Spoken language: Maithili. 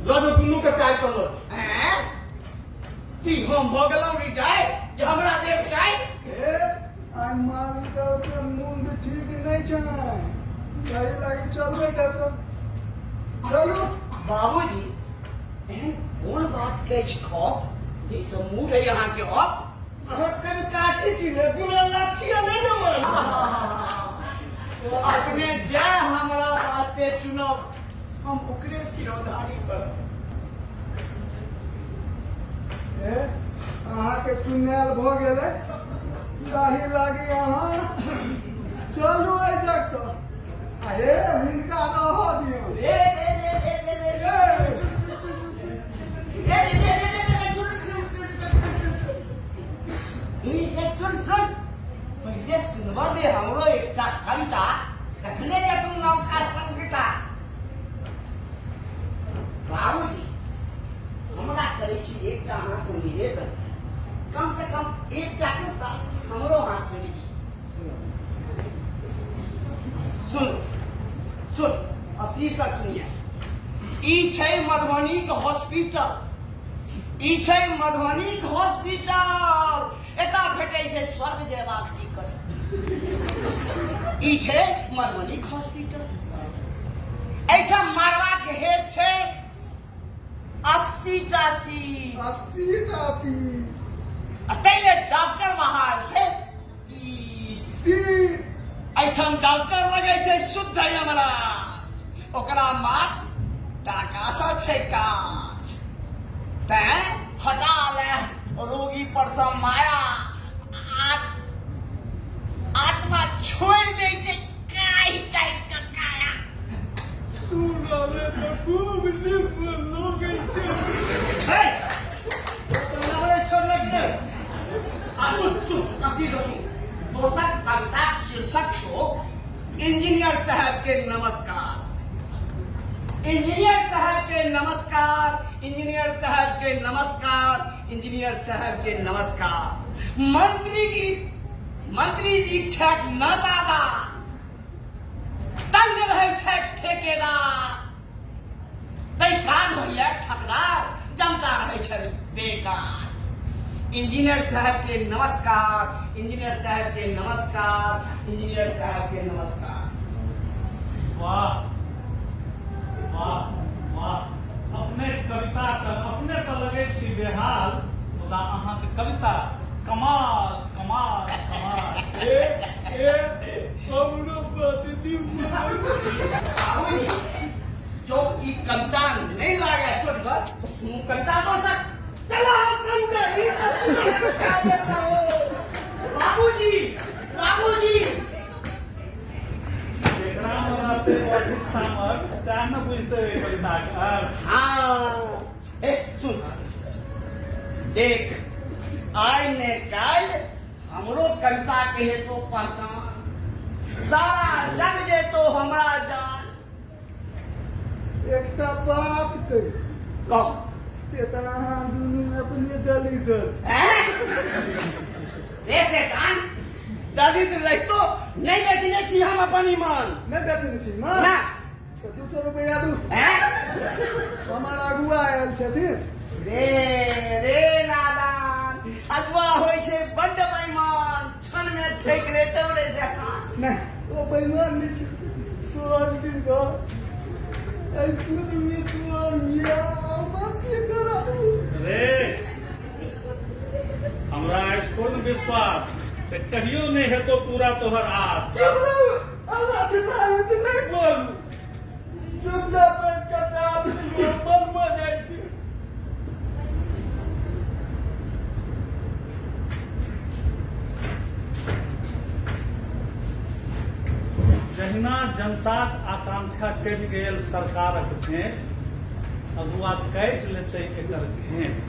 लऽ जाउ दुनू के टायर पर लऽ जाउ। हैं? की हम भऽ गेलहुँ रिटायर जे हमरा देब टायर? हे आइ मालिक के मुंड ठीक नहि छै, गाड़ी लागी चलबै तऽ चलू। बाबूजी एहन कोन बात के अछि खौफ जाहिसँ मूड है अहाँके ऑफ? अहाँ कनि काछी छी ने, बिना लाठी नहि ने मान। अपने जय हमरा वास्ते चुनब, हम ओकरे सिरोधारी करब। ए, अहाँके सुनायल भऽ गेलै, ताहि लागी अहाँ चलू एहि जगसँ, आ हे हिनका रहऽ दियौ। रे रे रे रे रे रे रे सुन सुन सुन सुन रे रे रे रे रे रे सुन सुन सुन सुन सुन सुन सुन ए रे सुन सुन, पहिले सुनबा दे हमरो एकटा कविता, तखने जे तू नौका संगीता। बाबूजी हमरा करै छी एकटा अहाँ से निवेदन, कम से कम एकटा कविता हमरो अहाँ सुनि दी। सुन सुन असीसँ सुनिए। ई छै मधुबनीक हॉस्पिटल, ई छै मधुबनीक हॉस्पिटल, एतऽ भेटै छै स्वर्ग जेबाक टिकट। ई छै मधुबनीक हॉस्पिटल, एहिठाम मारबाक हेत छै 80 टा सीट, 80 टा सीट, आ ताहि लेल डॉक्टर बहाल छै 30 सीट। एहिठाम डॉक्टर लगै छै शुद्ध यमराज, ओकरा मात्र टाकासँ छै काज। तैं हटा ले रोगी पर सँ माया, आत्मा छोड़ि दै छै काहि काटि कऽ काया। सुनले तऽ खूब निमन लगै छै। हे, तो नबरे छोड़लक नहि। आ सुन सुन असली तो सुन, दोसर कविताक शीर्षक छौ इंजीनियर साहब के नमस्कार। इंजीनियर साहब के नमस्कार, इंजीनियर साहब के नमस्कार, इंजीनियर साहब के नमस्कार। मंत्री जी छक न दादा, तंग रहै छक ठेकेदार, तै काज होइया ठकदार, जनता रहै छै बेकार। इंजीनियर साहब के नमस्कार, इंजीनियर साहब के नमस्कार, इंजीनियर साहब के नमस्कार। वाह वाह वाह, अपने कविता तऽ अपने तऽ लगै छी बेहाल, मुदा अहाँके कविता कमाल कमाल कमाल। ए ए हमरो बात निमन। बाबूजी जो ई कविता नहीं लागे चोटगर तो सुनू कविता दोसर। चलो सुनते ही बाबूजी, बाबूजी जेकरा मे रहतै बौद्धिक सामर्थ्य सएह ने बुझतै ओहि कविताके अर्थ। हाँ ए सुन, देख आइ ने काल्हि हमरो कविता के हेतु पहचान, सारा जग जेतो हमरा जान। एकटा बात कही? कह। से तऽ अहाँ दुनू अपने दलित छी। हैं? रे शैतान, दलित रहितो नहि बेचने छी हम अपन ईमान। नहि बेचने छी ईमान? ना। तऽ 200 रुपैआ दू। हैं? हमर अगुआ आयल छथिन। रे रे नादान, अगुआ होइ छै बड्ड बेईमान, क्षण में ठकि लेतौ रे शैतान। नहि, ओ बेईमान नहि छै, तोहर विवाह स्कूल में तोहर बियाह अवश्य करा देबौ। रे हमरा अछि पूर्ण विश्वास जे कहियो नहि हेतौ पूरा तोहर आस। केकरो आलोचना हेतै नहि बोलू, चुपचाप बैठ कऽ चाह पीबू, बनबऽ जाइ छी। जहिना जनताक आकांक्षा चढ़ि गेल सरकारक भेंट, अगुआ काटि लेतै एकर घेंट।